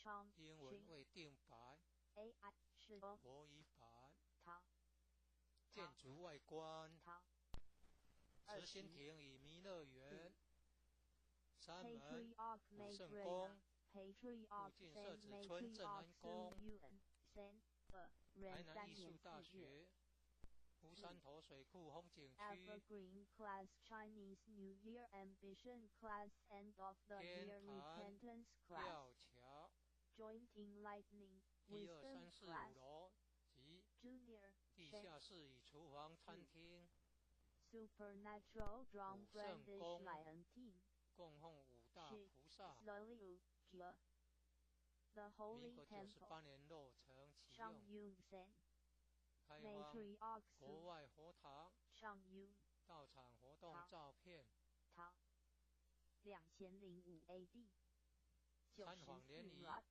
Chang 英文未定版。 A I 是 O 国语版。 Ta 建筑外观。 Ta 慈心亭与弥勒园。三门 Patriarch 武圣 Maitreya 宫。 Patriarch 附近设 Sen 子村镇 Matriarch 安宫。 Sun Yuan Sen 台台南三艺术大年四月。学。乌山头水库风景区。 Evergreen Class Chinese New Year Ambition Class End of the 天 Year 坛 Repentance Class 吊桥。 Joint Enlightening 一二 Wisdom 三四五 Class 楼及 Junior 地 Shen 下室与厨房、餐厅。 Supernatural Drum 武圣 Brandish 宫 Lion Team 供奉五大 She 菩萨。 Slowly The 民 Holy 国九十 Temple 八年落成启 Chang 用。 Yun Sen 开放 Matriarch 国 Su 外佛堂。 Chang Yun 道场活动照片。 Ta 2005 AD 参94访联谊 Rock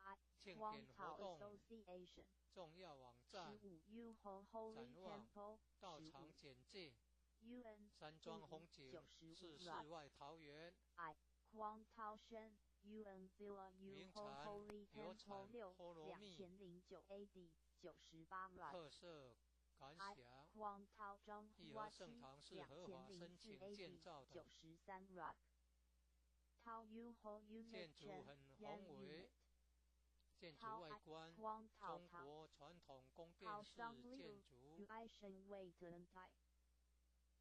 I 庆 Wang 典活 Tao 动 Association 重要网十站。五 U Ho Holy 展望 Temple 道十五场简介。 U N 山庄风景 95 是 Rock 世外桃源。 I Kwang Tao Shen U N Villa U 名 Ho 产 Holy 有 Temple 产六菠萝两蜜千零九 AD 98 Rock 特色感 I 想。 Kwang Tao 张义花和圣七堂是两合法千零四申请建 AD 造的。93 Rock Tao U Ho Unit 建筑 Chen 很 Yan 宏伟 Unit。建筑 Tao 外 I 观， Kwang Tao 中 Tao 国传统宫殿 Tao 式 Shang Liu 建筑。 U I Shen Wei Teng Tai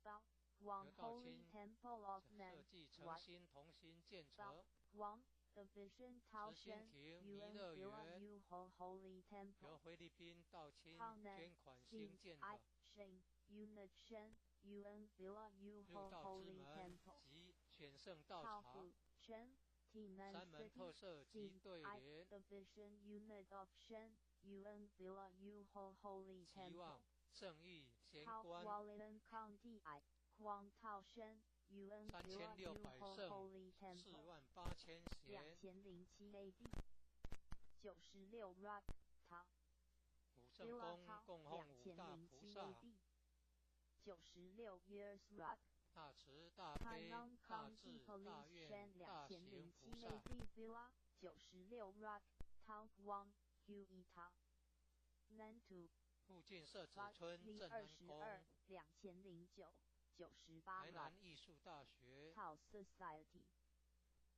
包 Wang 刘道 Holy 清 Temple of 设 Nan 计诚心同心建成。 Wang Division Tao 慈心 Shen 亭弥 Yuan 勒 Villa 园 U Ho Holy 由 Temple 菲律宾道亲 Tao Nan 捐款兴 C 建 I 的。 Shen Unit Shen Yuan Villa U 六 Ho 道之 Holy 门 Temple 及选圣道 Tao 场。 Fu Chen T Nan 三门 City 特色及 C 对 I 联。 Division Unit of Shen Yuan Villa U Ho Holy 期 Temple 望圣域玄 Tao 关。 Hualien County I Kwang Tao Shen Yuan 三 Villa 千六 U 百 Ho 圣 Holy 四 Temple 万八千两贤。千零七 AD 96 Rock 塔武圣 Villa 宫 Tao 供奉两五大千零七菩萨。 AD 96 Years Rock 大慈大悲 Tainan 大 County 智大 Police 愿 Shen 大两千行零七菩萨。 AD Villa 96 Rock Tao Wang Q E Ta Nan To 附近设子 Rock 村 V 镇二安十二宫。2009 98台 Rock 南艺术大学。 Tao Society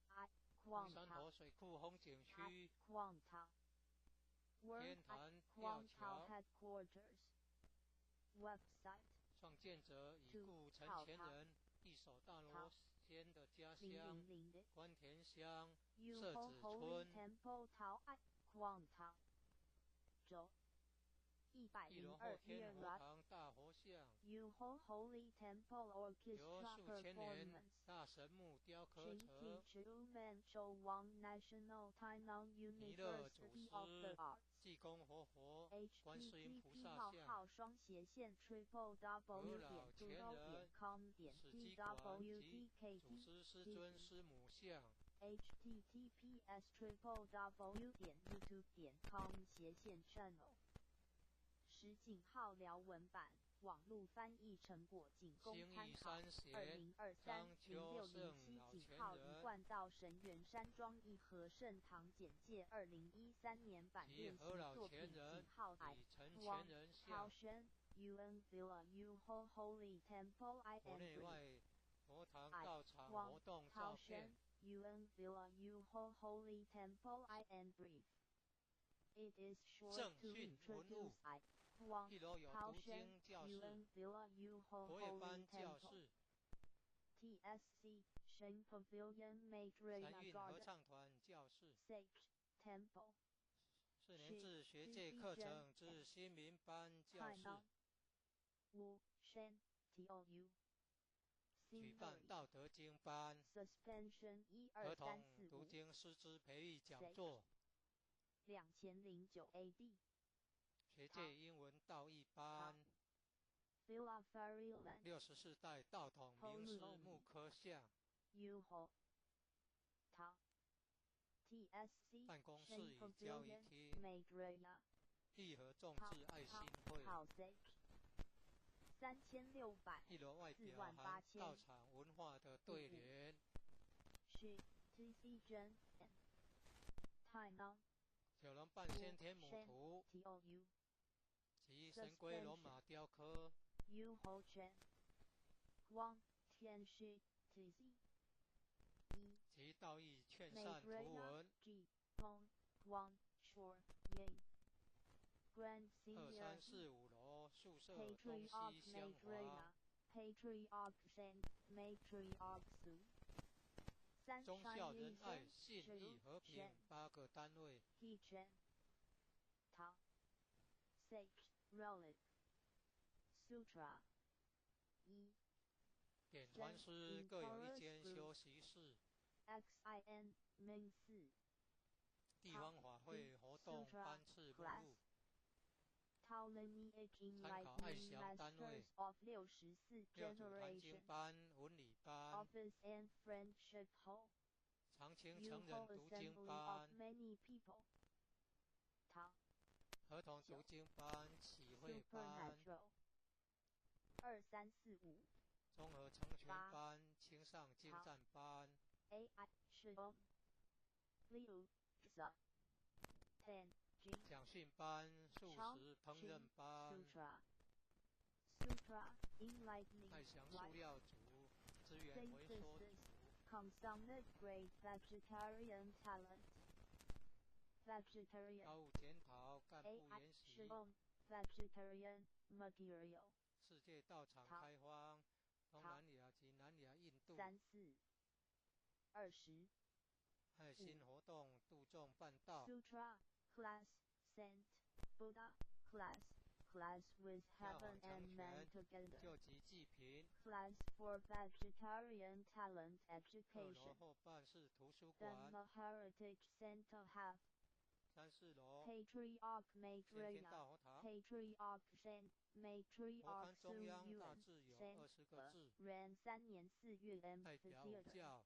I 乌 Kwang 山 Tao 头水库风景 I 区。 Kwang Tao World 天 I 坛吊 Kwang Tao 桥。 Headquarters Website 创建者已 To 故陈 Tao 前 Tao 人，一手大 Tao 罗先的家零乡零零的关田乡 U 社 Ho 子 Holy 村。 Temple Tao I Kwang Tao 州一百一楼零二后天 Year 佛 Rock 堂大佛像， U Ho Holy Temple 由 Orchestra 数千年 Performance 大神木雕刻 Jin 成。 T Chu Man Chou Wang National Tainan 弥勒祖 University of the 师 Arts 济公活佛、观世音菩 http 萨像。冒号双斜线 triple w 何老点前 google 人点 com 点史 t 迹馆 w 及 d k 祖 t 师师尊师母像。 https triple w 点 youtube 点 com 斜线 channel 10#辽文版网络翻译成果仅供兴参考。义三二贤零二三张零秋六零七胜老井号一前人贯道神园山庄义和圣堂简介2013年版及练习何老作品前人井号 I 与陈 Wang 前人 Tao 像。 Shen Yuan Villa U Ho Holy Temple I 国 N 内 Brief 外佛堂 I 道场 Wang 活动 Tao 照 Shen 片。 Yuan Villa U Ho Holy Temple I N Brief. It is short 正 to 训文物 introduce I Wang 一楼有 Tao 读 Shen 经教室、 Yuan Villa U Ho 活页 Holy 班教 Temple 室、 TSC Shen Pavilion Maitreya 神韵合 Garden 唱团教室。 Sage Temple 四年制学界课程之新民班教室。 Tainan Wu Shen T O U 举办 Scenery 道德经班、 Suspension 一儿二三童四五读经师资培育讲座、2009 AD 学界英文道义班。 Villa Fairyland 64代道统名师木刻像。 U Ho Ta TSC 办公室 Shen 与交易 Pavilion 厅。 Maitreya 义和众志爱心会。 House 3600 一楼外四表万八千含道场文化的对联。是 T C 真 N 半仙天母 Shen 图 Tou 及神龟龙马雕刻。 U Ho Chen Huang Tian Shi Tz 一及道义劝善图 Maitreya 文。 G Hong Huang Shor Yang Grand 二 Senior 三四五楼宿舍东 Patriarch 西相华。 Maitreya Patriarch Shen Matriarch Su 三忠孝 Chinese 仁爱信义 Shu 和平 Shen 八个单位。 He Chen Ta Sage Relic Sutra 一点传师各有一间休息室。 Xin Ming 四地方法会活动班次目 Class 录。 Tao Lineage 参考爱 Enlightening 祥单位 Masters of 64 六祖坛经 Generations 班、文理班、 Office and Friendship Hall 长青 U 成人 Hall 读经 Assembly of 班、 Many People 唐儿童读经班、启慧班、 Supernatural 2345 综合成全八班、青上精湛班、 A I 是 O 六 Z 10 G 讲训班、素食烹饪班、 Sutra Sutra Enlightening 爱祥塑 Light 料组、资源回收组、 Synthesis Consummate Great Vegetarian Talent Vegetarian 高务检讨、干 A 部 I 研习是、O Vegetarian Material 世界道场好开荒、东好南亚及南亚印度 34 20 爱心活动度众办道、 Sutra Class Saint Buddha Class Class with 教 Heaven 法 and 成 Man 全、 Together 救急济贫、 Class for Vegetarian Talent 二楼 Education 后半是图书馆， Dhamma Heritage Center Half 三四楼 Patriarch 先天 Maitreya 大佛堂。 Patriarch Shen 佛 Matriarch 龛中 Su 央大 Yuan 致有 Shen 20个字， Ren 3年4月 M 代表五 Theater 教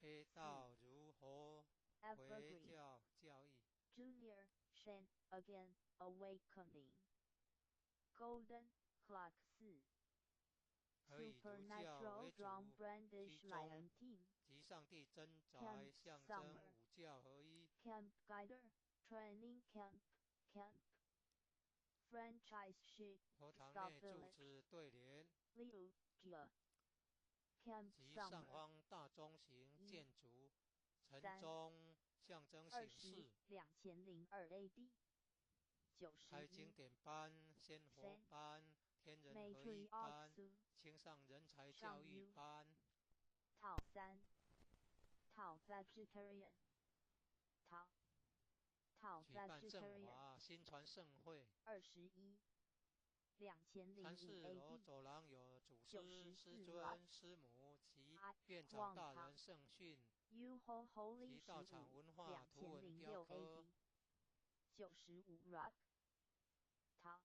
A 道如佛回 Evergreen 教教义。 Junior Shen Again Awakening Golden Clock 4 可以儒教 Supernatural 为 Drum 主， Brandish 其中 Lion Team 及上帝真宅 Camp 象征 Summer 五教合一。 Camp Guider Training Camp Camp Franchise 是佛堂 Stop 内柱 Village 子对联 Liu Jia Camp 及上 Summer 方大中型一建筑，城三中象征二醒十世。2002 AD 九十开经一典班、仙佛三班、天人合一 Matriarch 班、 Su 青上人才上教育 U 班、套三套 Vegetarian 套套举办正 Vegetarian 华新传盛会。21 2005 三四楼 AD 走廊有祖师、 94 师尊、师母及 I 院长大 Huang 人圣训 U Ho Holy 及十道场五文化两图文千零六雕刻。 AD 95 Rock 套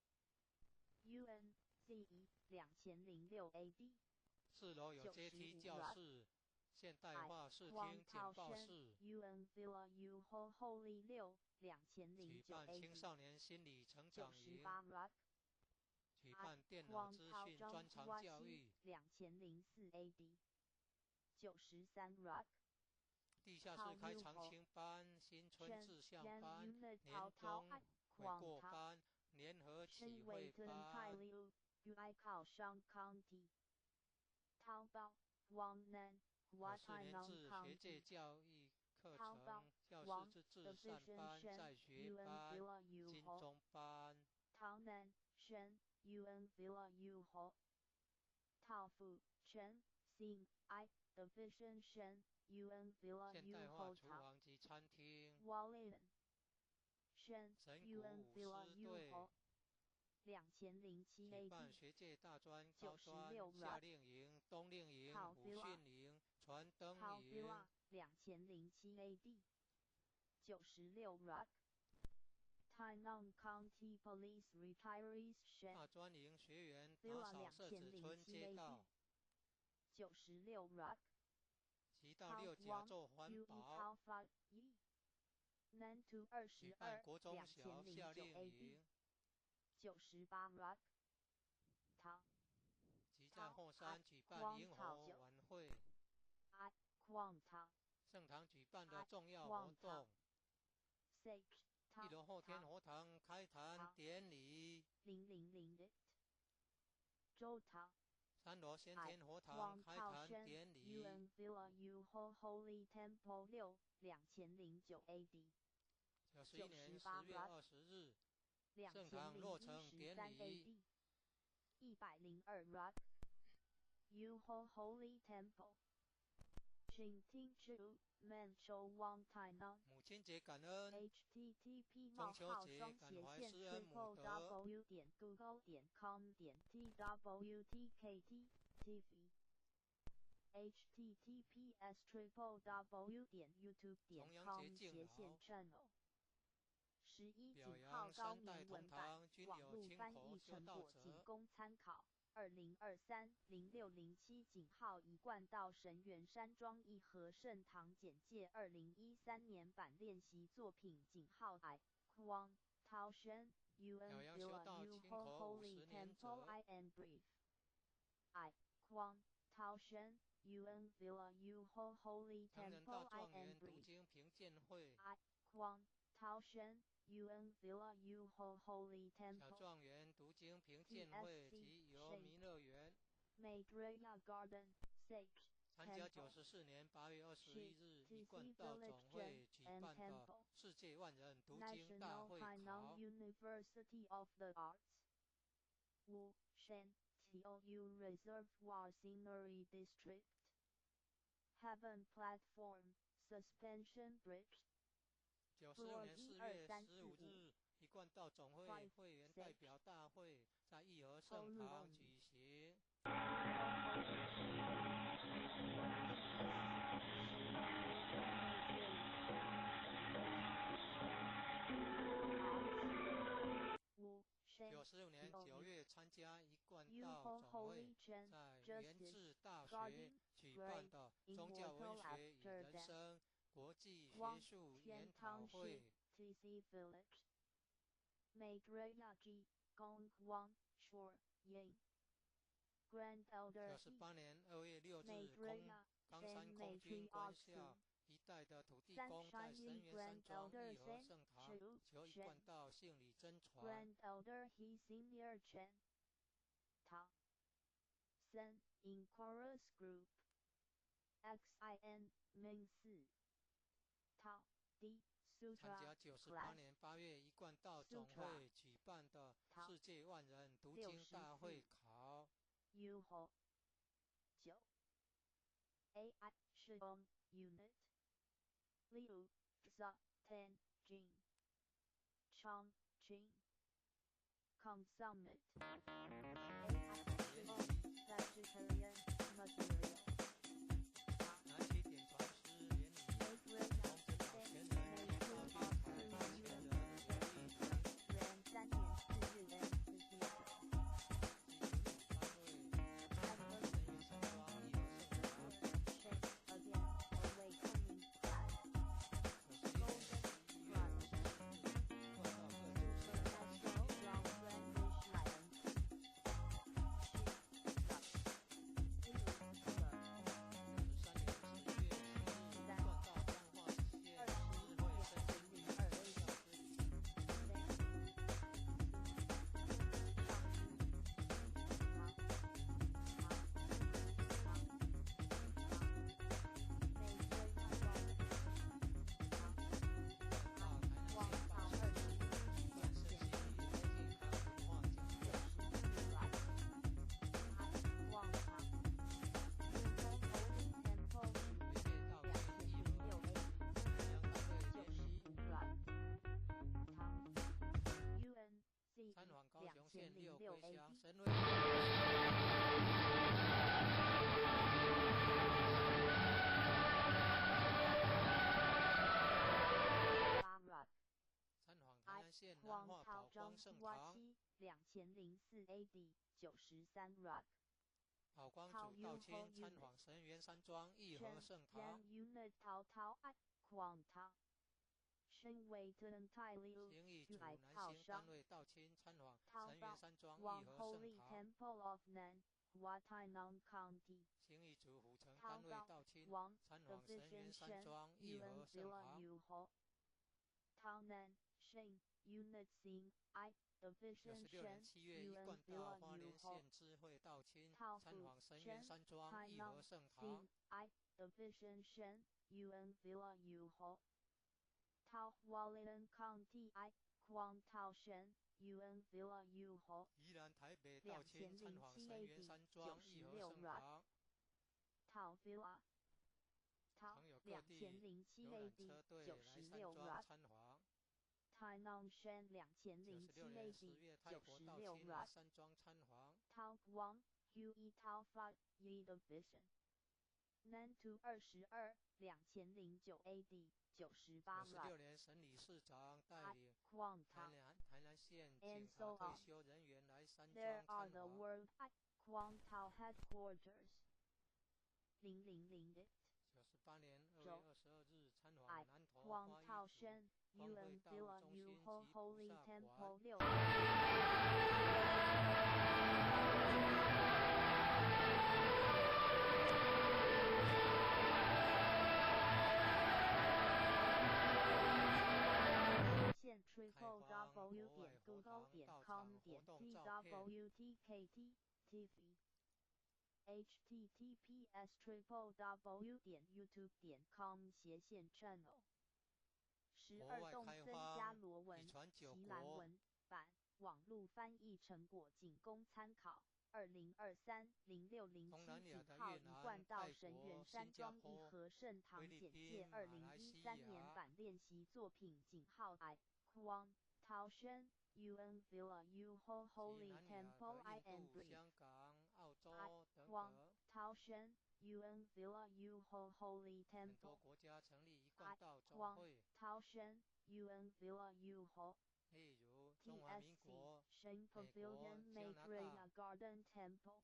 U N Z E 2006 AD 四楼有阶梯 95 教室、现代化视黄听简涛生报室， U N Villa U Ho Holy 六两千零九举办青 AD 少年心理成九长营，十八 Rock 举办电脑黄资涛张讯专长花西教育。2004 AD 93 Rock 地下室开长青班、新春志向 Chen 班、 Unit 年涛涛终爱悔黄涛过班、联合 Shen 启 Wei 会 Tun 班 Tai。Liu Ui Kao Shang County 淘宝王南华四泰南年制学界 County 教育课淘宝程、教王师之至善 Division 班、 Shen 在学 U N 班、 Villa U 金 Ho 钟班、陶南 Shen U N Villa U Ho 陶富 Chen Xing I Division Shen U N Villa 现 U 代化 Ho 厨 Tao 房及餐厅、 Wallen Shen 神 U 鼓 N 舞 Villa 狮 U 队 Ho 2007举办 AD 学界大专、高 96 专、夏 Rock 令营、冬令营、陶武 Villa 训营、传灯陶营、 Villa 2007 AD 96 Rock Tainan County Police Retirees Shen 大专营学员打 Villa 扫两社千零子村七街 AD 道，96 Rock 及到六甲做环 U E 保， Tao Fa 一南图二举十二办国中两小夏千零九令 AD 营，98 Rock 陶及在后山举办黄萤火桃酒晚会、 I 矿塔圣堂举办的重要活黄桃动。 Sage 一楼后天佛堂开坛典礼。000 it。周塔。三楼先天佛堂开坛典礼。 UN Villa U Ho Holy Temple 6 2009 AD。91年10月20日，圣堂落成典礼。 102 Rock U Ho Holy Temple。请听 Chu Man Cho Wang Tai Nan。母亲节感恩。 http 冒号双斜线 triple w.google.com.tw tkt tv https triple w.youtube.com/channel 11#高明文版网络翻译成果仅供参考。20230607井号一贯道神元山庄义和圣堂简介2013年版练习作品井号 I Kwang Tao Shen Yuen Villa U Ho Holy Temple I N Brief I Kwang Tao Shen Yuen Villa U Ho Holy Temple I N Brief I Kwang Tao Shen Yuen Villa U Ho Holy Temple 小状元读经评鉴会及游弥乐园。 Maitreya Garden Sage 参加94年8月21日一贯道总会举办的世界万人读经大会考。 University of the Arts Wu Shen Tou Reservoir Scenery District Heaven Platform Suspension Bridge 96年4月15日，一贯道总会会员代表大会在义和圣堂举行。95年9月，参加一贯道总会在元智大学举办的宗教文学与人生国际学术研讨会。 TC Village Maitreya G Gong Wang Shor Ying Grand Elder 98年2月6日，空冈山空军官校一带的土地公在神元山庄义和圣堂求一贯道圣理真传。 Grand Elder He Senior Chen Ta Sen in Chorus Group XIN Ming 4 Ta D 参加98年8月一贯道总会举办的世界万人读经大会考。 U Ho 9 A I Shong Unit Liu Zha Ten Jing Chong Ching Consummate A I Vegetarian Material 南起点传师联谊，洪真老前人发边台大前人有意。元3年4日 N 单位神元山庄义和圣堂。91年11月24日，一贯道各九十93年11月7日，一贯道彰化县智慧身心灵佛教之旅。一贯道台南县办事处举办身心灵健康文化讲座。回界道县义和南洋大会联谊，参访高雄县六龟乡神威。参访台南县南化宝光圣堂。2004 AD 93 Rock。宝光主道清参访神元山庄义和圣堂。 Unit 滔滔 I Quanta。身为泰兴义组南兴单位道清参访神元山庄义和圣堂。 Temple of Nan Hua Tainan County。兴义组府城单位道清参访神元山庄义和圣堂。汤南 Sheng Unit Xing I 九 Division 十六年 Shen 7月，一 Yuan 贯道 Villa 花 U 莲 Ho 县知会道亲 Tao 参 Fu 访神园 Shen 山庄 Tai 义和 Nong 圣堂。 Xing I Division Shen Yuan Villa U Ho Tao Hualien County I Kuang Tao Shen Yuan Villa U Ho 宜兰台北道两亲千零参访七神园 AD 山九庄义和十六圣 Rock 堂。 Tao Villa Tao 常有各两地千零七游览 AD 车队九来山十六庄 Rock 参访。 Tainan Shen 两千九零七十六年 AD 10月，泰九国十六道亲来 Rock 山庄参访。 Tao Guang Hui Tao Fa Yi Division Nan To 222009 AD 九十八九十 Rock 六年，省理事长带 I 领 Kuang 台 Tao 南台南县 And 警 so 察退 on. 休人员来山 There 庄 are 参 the 访。 World I Kuang Tao Headquarters 000 it 98年2月九22日，参 I 访南投 Kuang 花 Tao 一族 Shen 光 Yuan 会道务 Villa 中 U 心 Ho 及菩 Holy 萨馆。 Temple 六线开 triple 放 w 国外点佛 google 堂点道 com 场活点动 t 照片。 w t k t t v https triple w 点 youtube 点 com 斜线 channel 十国二外开动森加荒，罗以文传九锡兰国。文版网路翻译成果仅供参考。20230607 东南亚井号的越一贯南、泰道神园国、山新加庄义坡、和圣菲律堂简介宾、二马来零一西三年亚。版练习作品井号 I Kuang Tao Shen Yuan Villa U Ho 及 Holy 南亚 Temple 的 I 印 and 度、 Brief 香港、澳 I 洲等 Kuang 等。 Tao Shen Yuan Villa U Ho Holy 很多 Temple 国家成立一 I 贯道总 Kuang 会， Tao Shen Yuan Villa U Ho 例如中华民 TSC 国、 Shen 美国、 Pavilion 加拿 Maitreya 大、 Garden Temple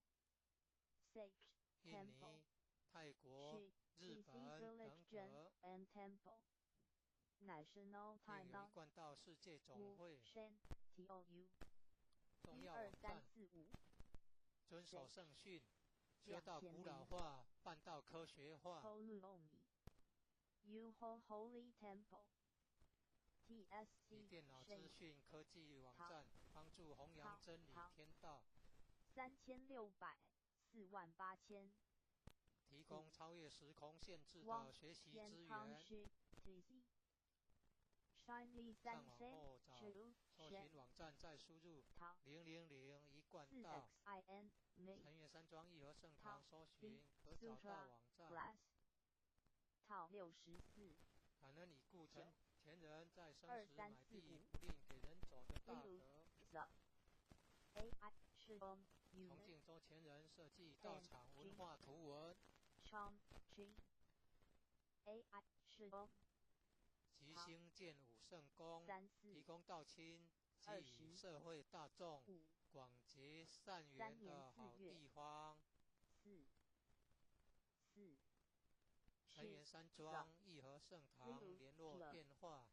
Sage 印 Temple 尼、泰国、 Shi 日 TC 本等 Village Jen 等。 and Temple National 另有一 Tainan 贯道世界总 Wu 会 Shen TOU 重一要网二三站，四五遵守 Sage 圣训，修两道古千零老化，办道科学化。 Holumi U Ho Holy Temple 以 TSC 电脑 Shen 资讯科技网 Tao 站帮助弘扬 Tao 真理 Tao 天道， 36048000提供超越时空限制 Wang 的学习 Yan 资 Tang 源。 Shi TZ Shiny 三上网 C 后找 Chu 搜 Shen 寻网站，再输入 Tao 000一贯四道 X I N M 成员山庄义和圣 Tao 堂，搜 V 寻可找到 Sutra 网站。 Glass Tao 64感恩已故九前前人在生二时三四买地五不吝给人走的大六德， Z A I 是 O U 崇敬周前人设计道 N 场 G 文化图文 Chong G A I 是 O 及好兴建武圣宫，三提四供道亲二及十社会大众五广结善三缘年的好四月地方。四四成员是山庄义和圣堂六联络了电话：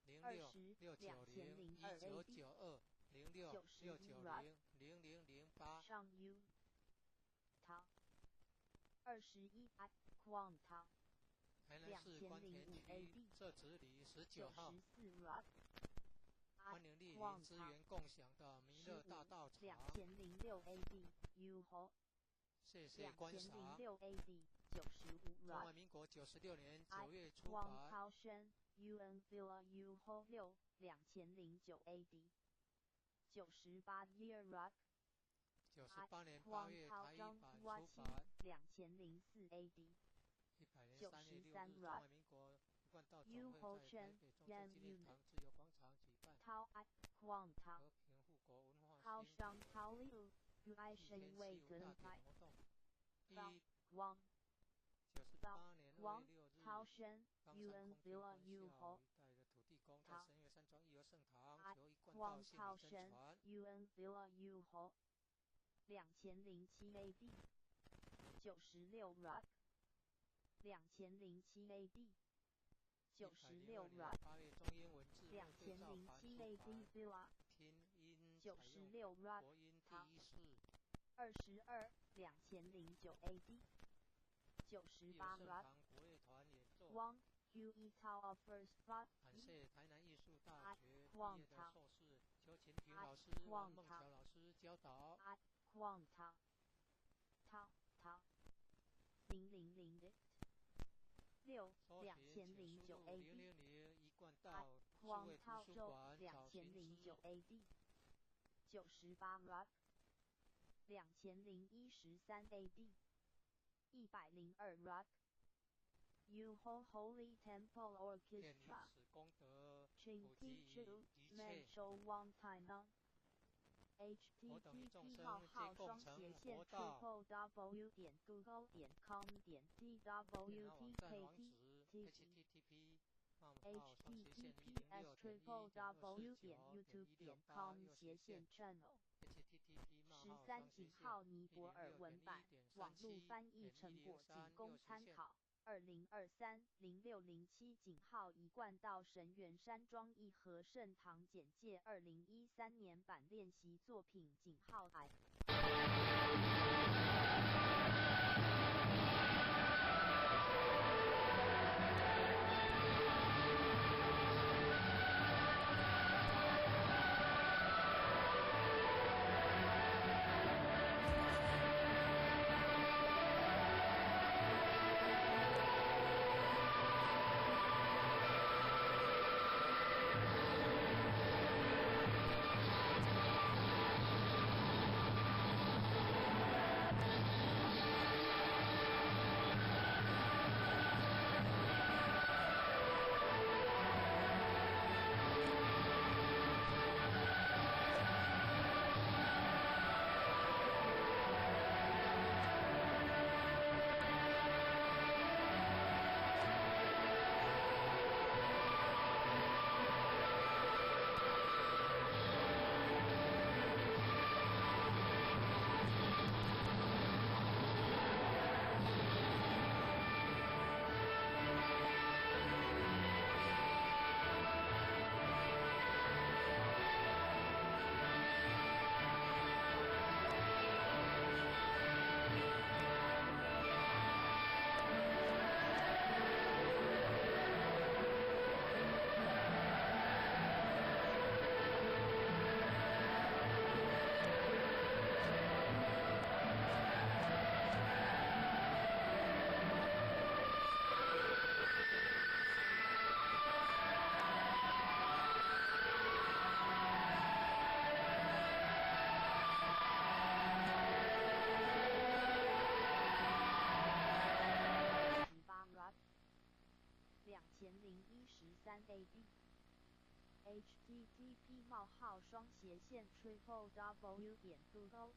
零二六十六九两千零零二一九 A D 九二零六九十六一九 Rock 零零零零八。上 U 汤21 I Kuang 汤台南市两关千零五田区 AD 社子里十九九号十，四 Rock I 欢迎莅临 Kuang 汤资源共享的弥十勒大五道场两。千零六 AD U 猴谢谢两观千零赏。六 AD 95中华 Rock 民国96年 I 9月出 Wang 版。 Tao Shen Yuan Villa U Ho 62009 AD 98 Year Rock 九十 I 八年八 Wang 月 Tao 台语 Zhang 版 Hua 出七版。2004 AD 100年九 三十月六三日，中 Rock 华民国一贯道总 U 会 Ho 在台 Chen 北中正 Yan 纪念 Unit 堂自由广场举办 Tao I Kuang Tao 和平护国文化 Tao 兴 Shang Tao Liu Ui 祭 Shen 天 Wei 西武 Gun 大 Pai 典活动。 Tao 一 Wang 九十 Tao 八年二 Wang 月六日， Tao Shen 冈山 Yuan 空军 Villa 官 U 校 Ho 一带的土地公在 Tao 神岳山庄义和圣堂 I 求一贯道 Wang 信 Tao 理真 Shen 传。 Yuan Villa U Ho 2007 AD 96 Rock 2007 AD 九十102六年 Rock 8月，中英文字幕两对千零照版七出 AD 版， Villa 拼音九采用十六 Rock 国音汤第一式。 222009 AD 九十义八和圣 Rock 堂国乐团演奏。 Wang Hui Tao offers Rock 感谢台南艺术术大 I 学毕业的 Quanta 硕士邱琴平 I 老师、王梦 Quanta 桥老师教导。 I Quanta 他他000的6搜两寻千请输零九入 AD 000一贯 I 道数 Quang 位图 Tao 书 Zhou 馆两找千寻之。零九 AD 98 Rap 2013 AD 102 Rap U Ho Holy Temple 愿以 Orchestra 此功德 Ching 普 Ti 及 Chu 于一 Man 切。 Show Wang Tai Nung 我等与众 http 生冒皆号共双斜成线佛道。 triple w.google.com 点电脑 tw 网 t 站 k 网 t 址 t http 冒号双斜线一 https 零六点 triple 一点二 w 四点九点 youtube 一六点八 com 右斜斜线线 channel http 冒十号三双斜线井号尼一泊零尔文六点一版点网三七路翻译点一成零果仅三供右斜线参考。2023-0607井号一贯道神元山庄义和圣堂简介2013年版练习作品井号 I。18 Rap 2013 AD http 冒号双斜线 triple w.google.